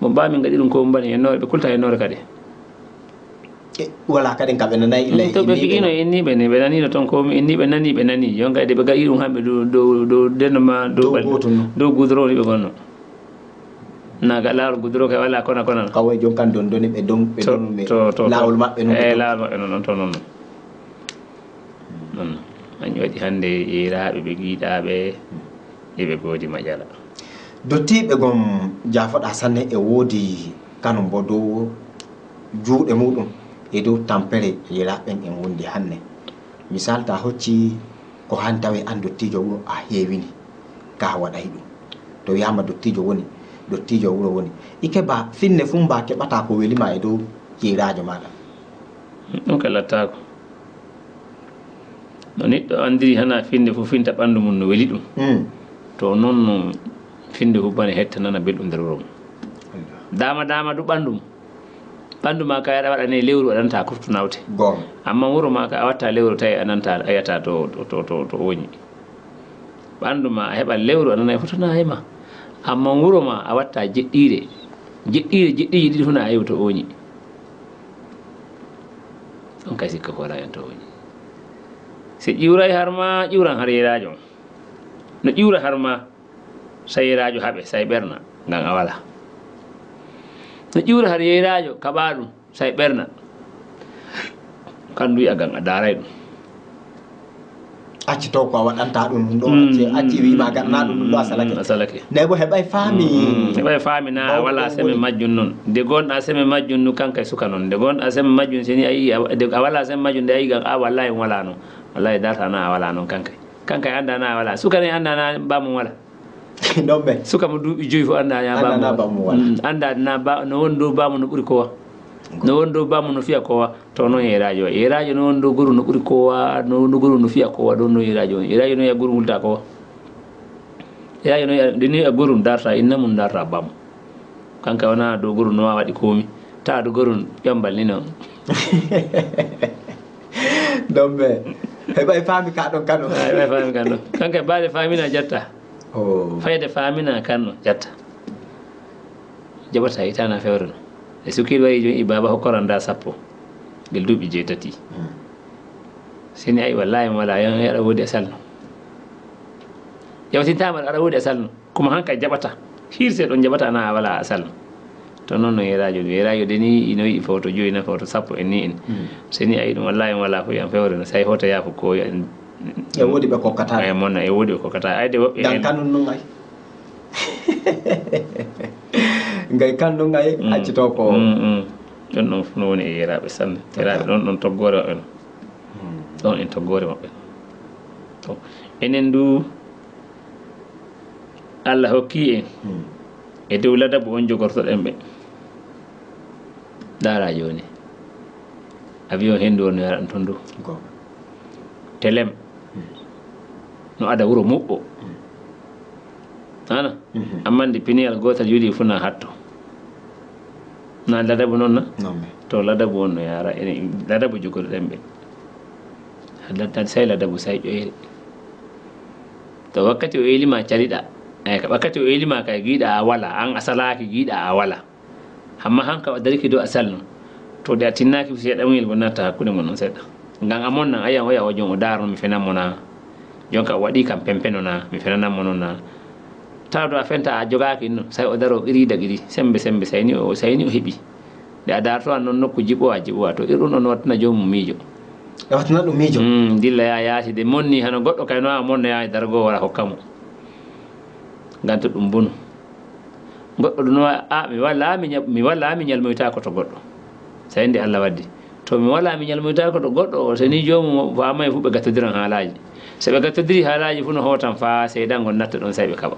mo ɓa min gaɗi ɗum ko mbani e noore ɓe kulta e noore kadi. Wala kadi ka ɓe nanay illa to ɓe fiino inni ɓe ni ɓe nanino toon ko inni ɓe nani ɓe nani yon kadi ɓe gaɗi ɗum hamɓe dow dow dow denno ma dow ɓalli dow gudron ɓe gonno. Naga laawol gudron kay wala kona kona. Kawoy jon kan dondoni ɓe don ɓe don ɓe laawol maɓɓe non. E laawol maɓɓe non to non. Non hanƴum waɗi hannde yeyraaɓe ɓe giiɗaaɓe eɓe goodi maƴala. Dottiiɓe gom jaafoɗa sanne e woodi kanum bo dow juuɗe muɗum e dow tampere yeyraaɓe ɓen en wondi hannde. Misal ta hocci ko han tawi an dottiijo wuro a heewini ka waɗay ɗum to wiyama dottiijo woni dottiijo wuro woni ike ba finne fuu mba keɓata ko welima e dow yeyraajo maɗa. Ɗum ka lattaako. No niɗɗo anndiri hana finnde fof finta ɓanndu mum no weli ɗum, to noon no finnde fof bane hetta nana belɗum nder wuro mum. Dama dama du ɓanndu mum, ɓanndu ma kay aɗa waɗane lewru aɗanta koftu nawte. Amma wuro ma ka a watta lewru tawi a nanta a yiyata to to to to woni. Ɓanndu ma a heɓa lewru a nanay fof tana e ma. Amma wuro ma a watta jeɗɗiire jeɗɗiire jeɗɗiiji ɗiɗi fof na a yewi to oñi. Ɗon kay sikka ko wala en to woni. Si ƴiwray har ma ƴiwran har yeyraajo on. No ƴiwra har ma say yeyraajo haɓe say ɓerna ngam a wala. No ƴiwra har yeyraajo kaɓa ɗum say ɓerna. Kandu wi'a ngam a daray ɗum. Acci to ko a waɗanta ɗum ɗum ɗo acci acci wiima gaɗana ɗum ɗum ɗo a salake. A salake. Nde bo heɓay faami. Heɓay faami na a wala seme majjum noon. Nde gonɗa seme majjum nu kanka e suka noon. Nde gonɗa seme majjum seni a yii a wala seme majjum nde a yii gam a wallahi on wala noon. Wallahi darta na a wala noon kanka. Kanka e anda na a wala. Suka ne anda na bamum wala. Ɗon ɓe. Suka mo duuɓi joyi fof anda na bamum wala. Anda na ba no won dow bamum no ɓuri kowa. No won dow bamum no fiya kowa. To noon yeeraajo waɗi. Yeeraajo noon ɗo gorum no ɓuri kowa, no ɗo gorum no fiya kowa, ɗon noon yeeraajo woni. Yeeraajo noon ya gorum wulta kowa. Yeeraajo noon ya ɗo ni ya gorum darta inna mum darta bam. Kanka wona ɗo gorum no wawa waɗi komi. Ta ɗo gorum ƴombal ni noon. Ɗon ɓe heɓay faami ka ɗon kano. Heɓay faami ka ɗon. Kanka baade faamina jatta. Fayde faamina kanno jatta. Jaɓata hitaana fewre no. E sukkil wayi joni i baaba hokkoran da sappo. Ngel duuɓi jeetati. Seni ayi wallahi mi wala yon aɗa woodi asal no. Yawtintaama aɗa woodi asal no. Kuma hanka jaɓata. Hirse ɗon jaɓata na wala asal no. To noon no yeeraajo ɗum yeeraajo de ni ino yiɗi fawto joyi na fawto sappo en ni en. Seni ayi ɗum wallahi mi wala ko yan fewre no. Say hoto yaafo ko en. E woodi ɓe kokkata. E monna e woodi ɓe kokkata. Ayde woɓɓe. Dan kanun nun ay. Ngay kan ɗum ay accito ko ɗon ɗon fof no woni e yeraaɓe sanne yeraaɓe ɗon ɗon toggoore maɓɓe no ɗon en toggoore maɓɓe to enen du allah hokki en e dow ladabu on jogortoɗen ɓe ndaara jooni avion henndu on no yaran ton du telem no ada wuro muɓɓo ana amma nde piniyal gootal yuli fuu na hatto na ladabu noon na to ladabu on no yaara ene ladabu jogoɗoɗen ɓe ladabu say ladabu say ƴoyre to wakkati o eylima caliɗa eyi ka wakkati o eylima kay giiɗa a wala an a salaaki giiɗa a wala Amma han ka o dariki dow asal no, to de a tinnaaki seeɗa muyel go natta hakkunde mon on seeɗa. Ngam amon nan ayan oya o jom o daarno mi fenan mo na. Jonka o waɗi kam pempeno na mi fenanan mo non na. Tawa do a fenta a jogaaki no, sai o daro qiri da qiri sembe sembe sai ni o sai ni o heɓi. De a darto an non nokku jiɓowa jiɓowa to irum ɗon wattina joomum miijo. E wattina ɗum miijo. Mm, dilla ya yaasi de monni hano goɗɗo kay no a monno ya dargo wara hokka mo. Ngam to ɗum bonu. Goɗɗo ɗum no a mi walla mi mi walla mi ñalmoytaako to goɗɗo. So inde Allah waddi to mi wala mi ñalmoytaako to goɗɗo o so ni joomum o faamay fu ɓe gattodiran haalaaji. So ɓe gattodiri haalaaji fu no hootan faa seedangol natta ɗon say ɓe kaɓa.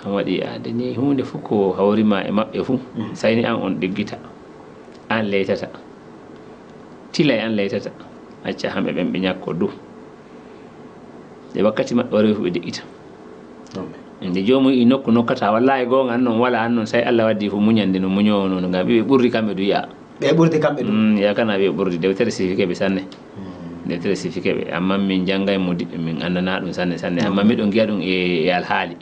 An waɗi aade ni huunde fu ko hawrima e maɓɓe fu say ni an on ɗiggita an leytata. Tilay an leytata acca hamɓe ɓen ɓe ñakko du. E wakkati maɓɓe o rewi fu ɓe deƴƴita nde joomum i nokku nokkata wallahi goonga an noon wala an noon say allah waddi fu muñande no muñowo noon ngam ɓe ɓurdi kamɓe du yiya ɓe ɓurdi kamɓe du yakana ɓe ɓurdi dewtere sifike ɓe sanne Electricité ɓe, amma min janngay mo diɓɓe, min anndanaa ɗum sanne sanne, amma miɗo ngiya ɗum e, e alhaali.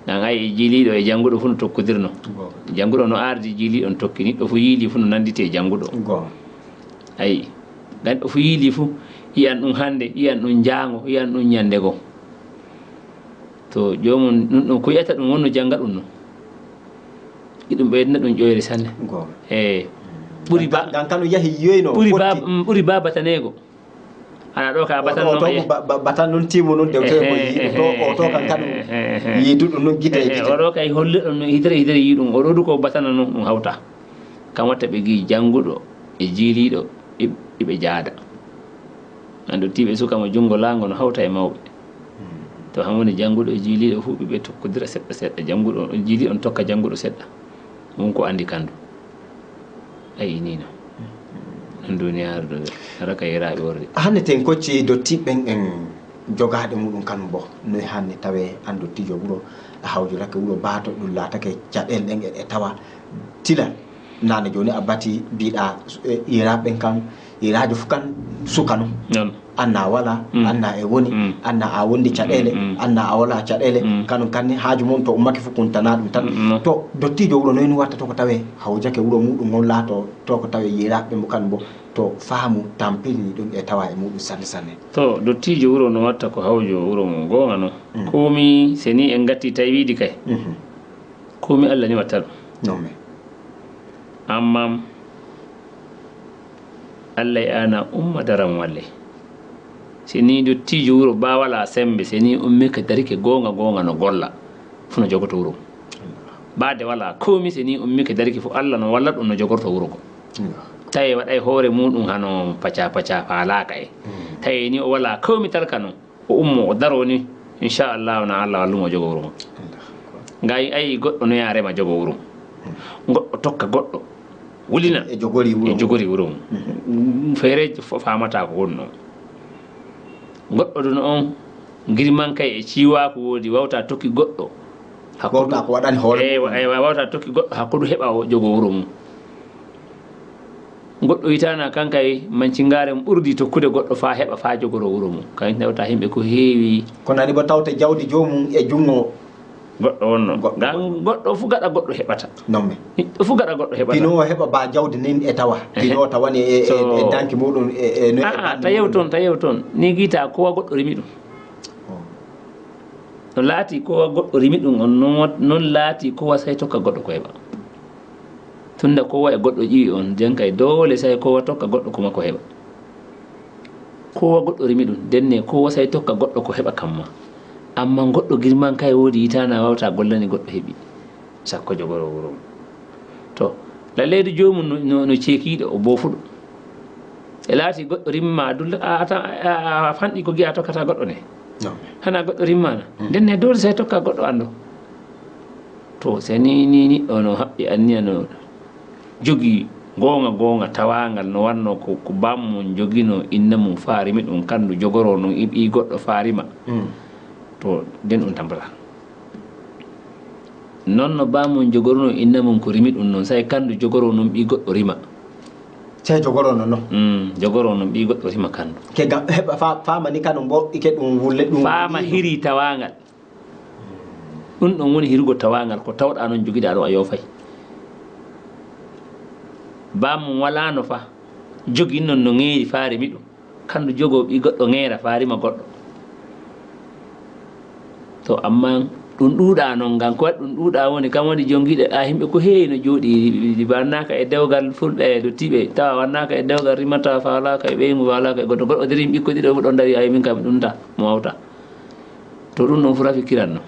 Nan ay e jiiliiɗo e jannguɗo fuu no tokkodirno. Jannguɗo no ardi, jiiliiɗo no tokki, niɗɗo fuu yiilii fuu no nannditi e jannguɗo. Ayi, ganndo fuu yiilii fuu, yiyan ɗum hannde, yiyan ɗum jaango, yiyan ɗum ñannde goo. To joomum ɗum, ɗum ko yiyata ɗum wonno jannga ɗum non. Iɗum ɓeydana ɗum ƴoyre sanne. Eey. Ɓuri ba-, ngam kano yahi yiyoyno ɓuri ba-, fotti. Mm, ɓuri ba bataneego. Ana ɗo ka batan non, ba-, ba-, batan non timu non dewte ko yiɗi to, o to kan kano yiduɗo non gite e gite. O ɗo kay holli ɗum non hitere hitere yi ɗum. O ɗo du ko batana non ɗum hawta. Kam watta ɓe ngi jannguɗo e jiiliiɗo iɓ-, iɓe jaada. An dottiiɓe suka mo junngo laango no hawta e mawɓe. To han woni jannguɗo e jiiliiɗo fuu ɓe tokkodira seɗɗa seɗɗa. Jannguɗo on, jiiliiɗo on tokka jannguɗo seɗɗa. Won ko anndi kandu. Ayi, nii non. Ɗum duniyaaru ɗo, raka yeraaɓe worri. Hannde ten kocci dottiiɓe ɓen en jogaaɗe muɗum kanum bo. Noy hannde tawee an dottiijo wuro, a hawjorake wuro baato, ɗum laatake caɗeele ɗen e, e tawa tilal. Naane jooni a bati mbiɗa, e, yeraaɓe ɓen kan, yeraajo fu kan suka non. Anna a wala, anna e woni, anna a wondi caɗeele, anna a wala caɗeele, kanum kanni haaju mum to ummake fu kuntana ɗum tan. To dottiijo wuro noy ni watta to ko tawee hawjake wuro muɗum on laato to ko tawee yeraaɓe mo kan bo to faamu tampini ɗum e tawa e muɗum sanne sanne. To dottiijo wuro no watta ko hawjo wuro mum goonga non. Komi se ni en gatti tawiidi kay. Komi Allah ni watta ɗum. Non mais. Amma Allah e ana umma daran walle. Se ni dottiijo wuro ba wala sembe, se ni ummi ka darike goonga goonga no golla, fu no jogoto wuro. Baade wala komi, se ni ummi ka darike fu Allah no walla ɗum no jogorto wuro go. Tawi waɗay hoore muɗum hano paca paca faalaaka e. Tawi ni o wala komi talka non. O ummo, o daro ni, inchallahu na Allah wallumo o jogo wuro mum. Ngay ayi goɗɗo no yaa rema jogo wuro mum. Goɗɗo tokka goɗɗo. Wulina. E jogori wuro mum. E jogori wuro mum. Feereeji fof faamata ko woni noon. Goɗɗo ɗum on, ngirmankay e ciwaaku woodi, wawta tokki goɗɗo. Wawta ko waɗani hoore mum. Eey, wa-, eey, wa-, wawta tokki goɗɗo hakkudu heɓa o jogo wuro mum. Goɗɗo witana kankay mancingaare mum ɓurdi tokkude goɗɗo faa heɓa, faa jogoro wuro mum. Kay tawta yimɓe ko heewi. Ko nani bo tawte jawdi joomum e junngo goɗɗo wonno. Goɗɗo. Ngam goɗɗo fu gaɗa goɗɗo heɓata. Non mais. Fu gaɗa goɗɗo heɓata. Pino o heɓa ba jawdi nin e tawa. Pino o tawani e, e, e danki muɗum e, e, no e. A'a, ta yew toon, ta yew toon. Ni gita ko wa goɗɗo rimi ɗum. No laati ko wa goɗɗo rimi ɗum on, non wa-, non laati ko wa sey tokka goɗɗo ko heɓa. Tunda kowa e goɗɗo ƴiwi on, nden kay doole sey kowa tokka goɗɗo ko makko heɓa. Kowa goɗɗo rimi ɗum, ndenne kowa sey tokka goɗɗo ko heɓa kamma. Amma goɗɗo girman kay woodi yitaana wawta gollani goɗɗo heɓi. Sakko jogoro wuro mum. To, la leydi joomum no, no, no ceekiiɗo, o boofuɗo. E laati goɗɗo rimma, a dulla, a, a, a, a fanɗi ko gi'a tokkata goɗɗo ne. Non. Hana goɗɗo rimmana. Mm. Ndenne doole sey tokka goɗɗo anndo. To, se ni, ni, ni, o no haɓɓi anniya no jogii goonga, goonga tawaangal no wanno ko, ko bammum joginoo inna mum faa rimi ɗum, kandu jogoroo non i, ɓii goɗɗo faa rima. Mm. To, nden ɗum tampata. Non no bammum jogorunoo inna mum ko rimi ɗum non, sey kandu jogoroo non ɓii goɗɗo rima. Sey jogoroo non, non? Mm, jogoroo non ɓii goɗɗo rima kandu. Ke ga-, heɓa fa-, faama ni kanum bo, ike ɗum wulle ɗum. Faama hiri tawaangal. Ɗum ɗon woni hirgo tawaangal, ko tawɗaa noon jogiɗaa ɗo a yoofay. Bammum walaano fa, jogi noon no ŋeeri faa rimi ɗum. Kandu jogoo ɓii goɗɗo ŋeera faa rima goɗɗo. To, ammaa ɗum ɗuuɗaa noon, ngam ko waɗi ɗum ɗuuɗaa woni, kam woni jongiiɗo, a, yimɓe ko heewi no jooɗii, wannaaka e dewgal fulɓe e dottiiɓe, tawa wannaaka e dewgal rimata, faalaaka e ɓeyngu, faalaaka e goɗɗo. Goɗɗo dari, ɓikkoy ɗiɗo fof ɗon dari, ay, min kam ɗum ta, mo wawta. To ɗum ɗon fu rafi kiran no.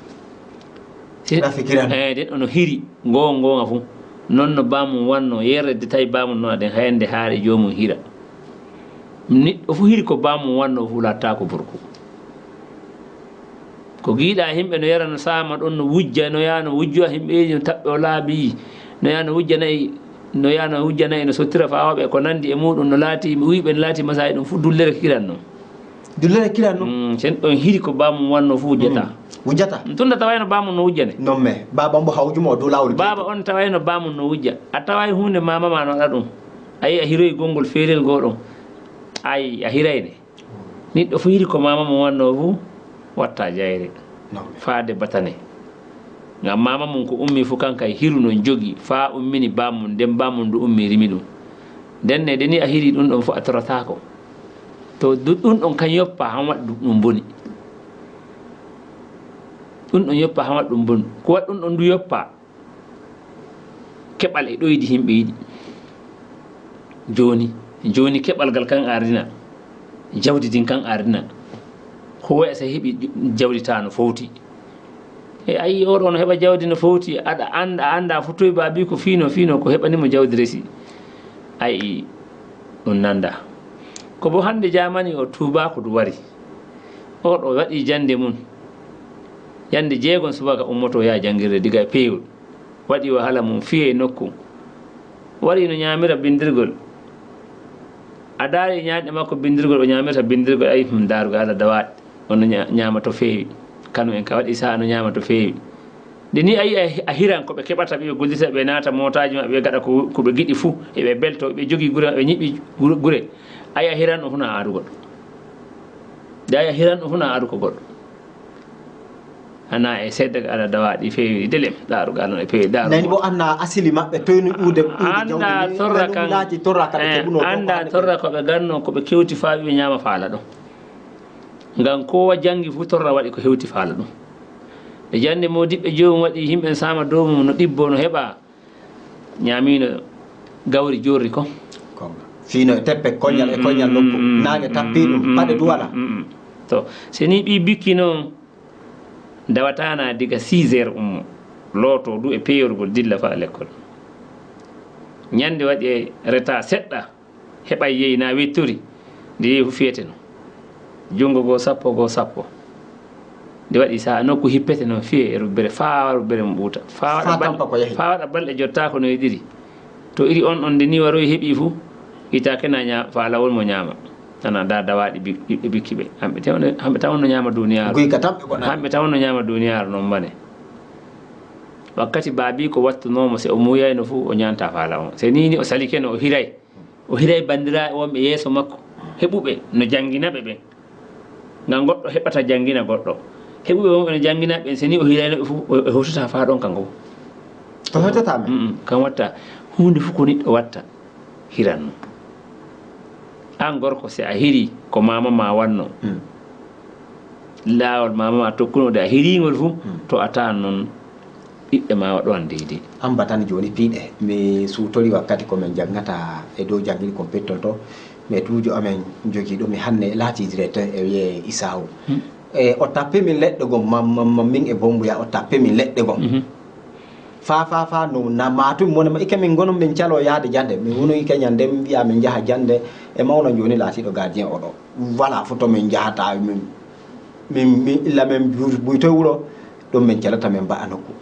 Si-, rafi kiran. Eh, den ono hiri, ngoonga, ngoonga fu. Non no baamum wanno, yerre de tawi baamum no aden hayande haare joomum hira. Niɗɗo fu hiri ko baamum wanno fu lattaako burku. Ko giiɗa himɓe no yara, no saama ɗon, no wujja, no yaa no wujjo himɓeeji, no taɓɓe o laabi, no yaa no wujja nayi, no yaa no wujja nayi, no sottira faa hoɓe ko nandi e muɗum, no laati, wuyɓe no laati masaayi ɗum fu dullere kiran no. Dullere kiran no? Mm, sen ɗon hiri ko baamum wanno fu wujjata. Mm. Wujjata? Mm, tunda tawayno baamum no wujjane. Non mais, baaba mbo hawjuma o dow laawol. Baaba on tawayno baamum no wujja. A taway huunde maama ma no waɗa ɗum. A yi a hiroyi gonngol feerel goo ɗon. Ay, a hirayne. Niɗɗo fuu hiri ko maama mum wannoo fuu, watta jayre. Faade batane. Ngam maama mum ko ummi fuu, kanka e hiru non jogi, faa ummini bammum, nden bammum ndu ummi rimi ɗum. Nden ne, de ni a hiri ɗum ɗon fuu a torataako. To du-, ɗum ɗon kan yoppa han waɗa ɗum boni. Ɗum ɗon yoppa han waɗa ɗum boni. Ko waɗa ɗum ɗon du yoppa. Keɓal e ɗoydi yimɓe yiɗi. Jooni, jooni keɓal ngal kan ardina. Jawdi din kan ardina. Ko waya so heɓi jawdi ta no fowti. E ayi oɗo no heɓa jawdi no fowti, aɗa annda, a annda fuu toy baabi ko fiino, fiino ko heɓani mo jawdi resi. Ayi, ɗum nanda. Ko bo hannde jaamani o tuubaako du wari. Oɗo waɗi jannde mum. Jannde jeegon subaka ummoto yaha janngirde diga e peewol. Waɗi wahala mum fiye e nokku. Wari no ñaamira bindirgol. A daari ñaanɗe makko bindirgol, o ñaamirta bindirgol, ayi, hmm, daarugal Allah dawaaɗi. On no ña-, ñaama to feewi. Kano en ka waɗi sa'a no ñaama to feewi. Nde ni a yi'a a hiran ko ɓe keɓata, ɓe gollita, ɓe naata mootaaji maɓɓe, ɓe gaɗa ko, ko ɓe giɗi fuu, eɓe belto, ɓe jogii gure maɓɓe, ɓe ñiɓɓi gure, gure. A yi'a hiran ɗum fuu na aadu goɗɗo. Nde a yi'a hiran ɗum fuu na aadu ko goɗɗo. Ana e seedda ga ala dawaaɗi feewi delem, daarugal non e peewi daarugal. Nani bo anna asili maɓɓe, toyno ƴuude, ƴuude jawdi ndi, torra nani kan, laati torra ka ɓe eh, keɓuno ɗo, annda ko torra ko ɓe ganno, ko ɓe kewti faa ɓe ñaama faala ɗum. Ngam kowa janngi fuu torra waɗi ko hewti faala ɗum. Ɓe jannde moodiɓɓe joomum waɗi yimɓe saama dow mum no ɗibbo no heɓa, ñaamino gawri jorri ko. Fiino e teppe koñal e koñal nokku. Mm, mm, naange tappi ɗum, mm, paɗe duwala. Mm, mm. To, so ni ɓii bikki noon, dawataana diga six heures ummo, looto du e peyorgol dilla faa lekkol. Ñande waɗi e reta seɗɗa, heɓa yeeyi na wettori, nde yeeyi fu fiyete no. Junngo goo sappo, goo sappo. Nde waɗi sa'a nokku hippete noon fiye e rubbere, faa rubbere mo ɓuuta. Faa waɗa balɗe, faa waɗa balɗe jottaako no e ɗiɗi. To iri on ɗon nde ni waroyi heɓi fu, itaake na ña-, faa lawol mo ñaama. Ana da dawaaɗi bi-, ɓiɓɓe bikki ɓe. Hamɓe tawno, hamɓe tawno ñaama duniyaaru. Guyka tan ɓe gonani. Hamɓe tawno ñaama duniyaaru noon mane. Wakkati baabiiko wattunoomo, se o muuyayno fu, o ñaanta faa lawol. Se ni ni o salikeno, o hiray. O hiray banndiraaɓe wonɓe yeeso makko, heɓuɓe no janngina ɓe ɓen. Ngam goɗɗo heɓata janngina goɗɗo. Heɓuɓe wonɓe no janngina ɓen, se ni o hirayno ɓe fu, o, o hewtata faa ɗon kanko. O hewtata men? Mm, mm, kan watta. Huunde fu ko niɗɗo watta, hiran non. An gorko, se a hiri ko maama ma wanno, mm, laawol maama ma tokkuno de a hiriingol fu, mm, to a taan non. Ɓiɓɓe ma waɗowan deydey. An batan jooni piiɗe, mi suutori wakkati ko min janngata e dow janngirde kon pettol to, maîtruujo amen jogiiɗo mi hannde laatii directeur e wiyee Isaawu. Hmm. E o tappi min leɗɗe gom, mam, mam, mam, min e Bommbuya, o tappi min leɗɗe gom. Mhm. Faa, faa, faa, no na maatumi mone ma, ikke min ngonon min caloo yahde jannde. Min woni ikke ñande, min mbiya min njaha jannde, e mawno jooni laatiiɗo gardien oɗo. Voilà, foto min njahata, min, min, min illa min bu-, buytoy wuro, ɗum min calata min mba'a nokku.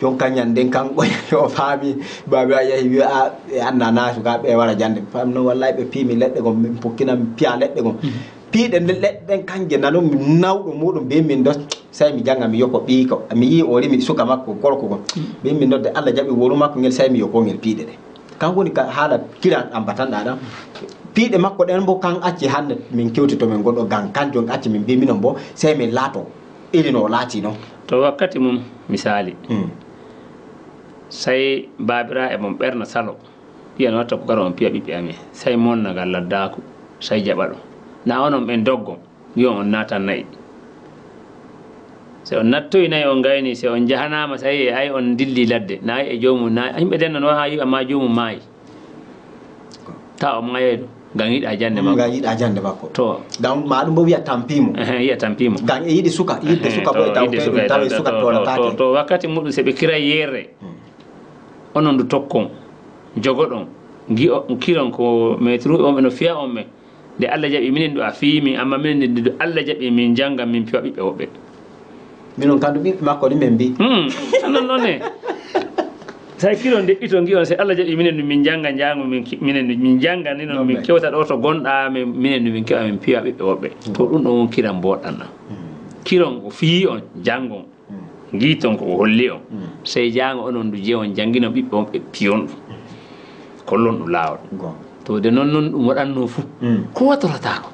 Jonka ñanden kan o faami, baabi a yahi wi a, e anna na sukaaɓe e wara jannde. Faami noon wallahi ɓe piimi leɗɗe gom, min pokkina min piya leɗɗe gom. Mhm. Piiɗe nde leɗɗe ɗen kanje nanon min nawɗo muɗum, mbiyen min ɗo, sey mi jannga mi yoko ɓiyko. Mi yii o rimi suka makko gorko gom. Mhm. Mbiyen min nodde Allah jaɓi woru makko ngel, sey mi yoko ngel piiɗe ɗe. Kan woni ka haala kiran ɗan batanɗaa ɗan. Piiɗe makko ɗen bo kan acci hannde min kewti to min gonɗo, ngam kanjum acci min mbii minon bo sey min laato iri no o laati non. To wakkati mum, misaali, mm, sey baabiraaɓe mon ɓerna salo, wi'a no watta ko gara on piya ɓiɓɓe amen, sey monna ngal laddaaku, sey jaɓa ɗum. Na onon ɓen doggon. Yo on naatan na'i. Se on nattoyi na'i on ngayni, se on njahanaama, se a yi'i ay on ndilli ladde, na'i e joomum, na yimɓe ndenno no haa yi'a ma joomum maayi. Ta o maayay ɗum, ngam yiɗa jannde makko. Ngam yiɗa jannde makko. To. Ngam ma ɗum bo wi'a tampi mo. Ehe, yi'a tampi mo. Ngam e yiɗi suka, yiɗde suka bo e taw yiɗde suka, tawi suka tolataake. To, to wakkati muɗum se ɓe kiray yerre. Hmm. Onon ndu tokkon, jogoɗon, ngi'o-, kiron ko maître on ɓe no fiya on ɓe. Nde Allah jaɓi minen du a fiyi min, amma minen nde du Allah jaɓi min njannga, min piwa ɓiɓɓe woɓɓe. Minon kam du ɓiɓɓe makko ni min mbii. Hmm, non non ne. Say kiron ndeƴƴito ngi'on, se Allah jaɓi minen du min njannga, njaango min ki-, minen du min njannga ni non min kewta ɗo to gonɗa, min, minen du min kewa min piwa ɓiɓɓe woɓɓe. To ɗum ɗon won kiran mboɗɗan ɗan. Hmm. Kiron o fiyi on, njanngon. Mm. Ngiiton ko o holli on. Mm. Sey jaango onon du jewon janngino ɓiɓɓe on ɓe piyon ɗum. Kollon ɗum laawol. Goonga. To de non non ɗum waɗanno fuu. Mm. Ko watorataako.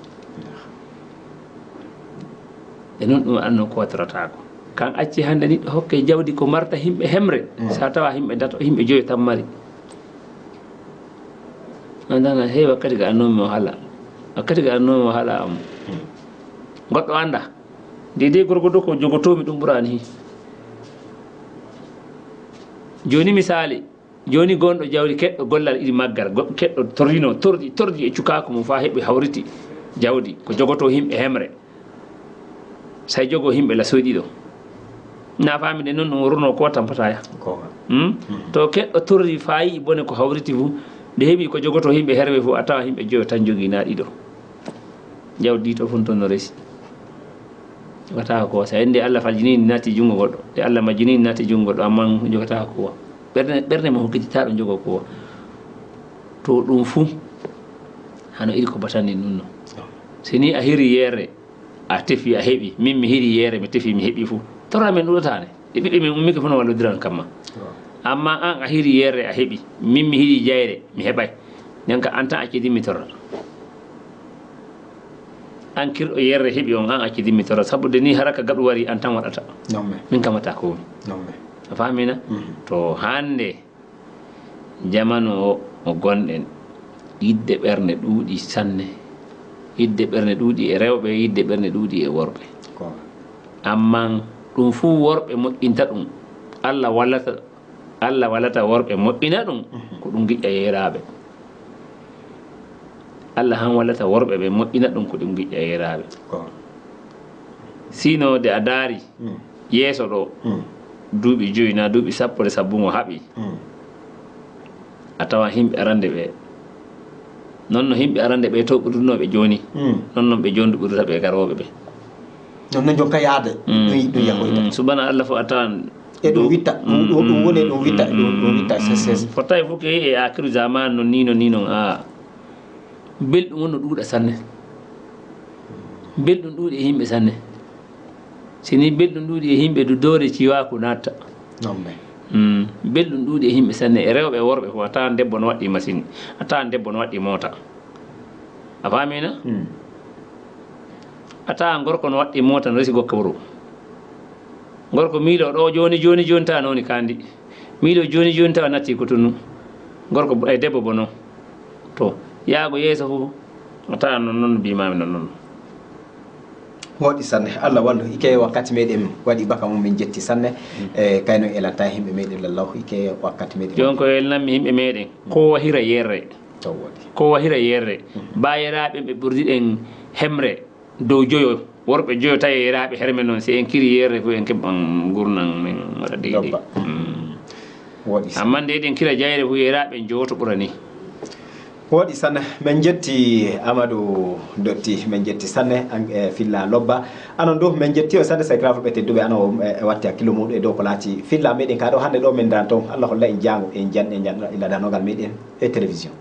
E noon ɗum annoo ko waɗtorataako. Kan acci hannde niɗɗo hokke jawdi ko marta yimɓe hemre, mm, so a tawa yimɓe tato, yimɓe joyo tan mari. A nana, hey, wakkati ga annoo mi wahala. Wakkati ga annoo mi wahala am. Goɗɗo annda. Deydey gorgodo ko jogotoomi ɗum ɓuraani hi. Jooni misaali, jooni gonɗo jawdi keɗɗo gollal iri maggal, go-, keɗɗo torrino, torri, torri e cukaaku mum faa heɓi hawriti jawdi, ko jogotoo yimɓe hemre. Say jogo yimɓe la soyɗi ɗo. Na faami de noon ɗum runo ko tampata ya. Ko. Hmm? Hmm. To keɗɗo torri faa yi'i bone ko hawriti fu, de heɓi ko jogoto yimɓe herwe fu, a tawa yimɓe joyo tan jogii na ɗiɗo. Jawdi to fun ton no resi. Jogata ko, sa ende Allah faljini naati jungo goɗɗo. De Allah majjini naati jungo goɗɗo, amma jogata ko. Ɓerne, ɓerne mo hokkiti ta ɗo jogo ko. To ɗum fu, hano iri ko batani ɗum no. Si ni a hiri yerre, a tefi, a heɓi. Min mi hiri yerre, mi tefi, mi heɓi fu. Torra men ɗuɗataane. E ɓiɓɓe men ummike fu no walludiran kamma. Waaw. Amma an a hiri yerre, a heɓi. Min mi hiri jayre, mi heɓay. Nden ka an tan accidi mi torra. An kirɗo yerre heɓi on, an accidi mi torra. Sabu de ni hara ka gaɗu wari an tan waɗata. Non, mais. Min kamata ko woni. Non, mais. A faamina? Mhm. To hande Jamanu o mo gonɗen, yidde ɓerne ɗuuɗi sanne. Yidde ɓerne ɗuuɗi e rewɓe, yidde ɓerne ɗuuɗi e worɓe. Ko. Amman ɗum fuu worɓe moƴƴinta ɗum. Allah wallata, Allah wallata worɓe moƴƴina ɗum, mhm, ko ɗum giƴƴa yeeraaɓe. Allah han wallata worɓe ɓe moƴƴina ɗum, ko ɗum giƴƴa yeeraaɓe. Ko. Sino de a daari, mm, yeeso ɗo, mm, duuɓi joyi na duuɓi sappo de sabbungo haɓi, mm, a tawa yimɓe arande ɓe. Non no yimɓe arande ɓe to ɓurdunooɓe jooni, mm, non non ɓe jooni ɓurdata ɓe garooɓe ɓe. Non no jonka yaade, mm, ɗum, ɗum yahoyta. Mm. Subhana Allah fof a tawan. E ɗum witta, ɗum, ɗum, ɗum woni ɗum witta, ɗum, ɗum witta, ses, ses. Fotayi fof ke e akiru zaman non ni, non ni, non a. Belɗum on no ɗuuɗa sanne. Belɗum ɗuuɗi e yimɓe sanne. Si ni belɗum ɗuuɗi e yimɓe, du doole ciwaaku natta. Non, mais. Mm, belɗum ɗuuɗi e yimɓe sanne, e rewɓe e worɓe fof. A tawan debbo no waɗɗi machine, a tawan debbo no waɗɗi moota. A faamina? Mm. A tawan gorko no waɗɗi moota, no resi gokka wuro. Gorko miilo ɗo jooni, jooni, jooni, tawa no woni kandi. Miilo jooni, jooni, tawa natti ko tunu. Gorko bo-, e debbo bo non. To, yaago yeeso fof, a tawan non, non mbiimaami non, non. Wooɗi sanne. Allah wallu. Ike wakkati meɗen waɗi baka mum, min jetti sanne. Mm. E kayno e lanta yimɓe meɗen lallahu. Ike wakkati meɗen. Jooni ko elnanmi yimɓe meɗen. Mm. Ko wahira yerre. To wooɗi. Ko wahira yerre. Mm. Ba yeraaɓe ɓe ɓurdi ɗen hemre dow joyo. Worɓe joyo tawi yeraaɓe herme non. Si en kiri yerre fof en keɓan gurnan men waɗa deydey. Lobba. Mm. Wooɗi sanne. Amma nde eɗen kira jayre fof, yeraaɓe en jowoto ɓura ni. Wooɗi sanne. Min jetti Amadou Dotti, min jetti sanne, an, e filla lobba. Anon du, min jetti on sanne, sakiraaɓe tedduɓe, anon o, e, e watti hakkillo muɗum e dow ko laati filla meɗen ka ɗo hannde ɗo min daan toon. Allah holla en jaango, en jan, en jan, ila danogal meɗen e télévision.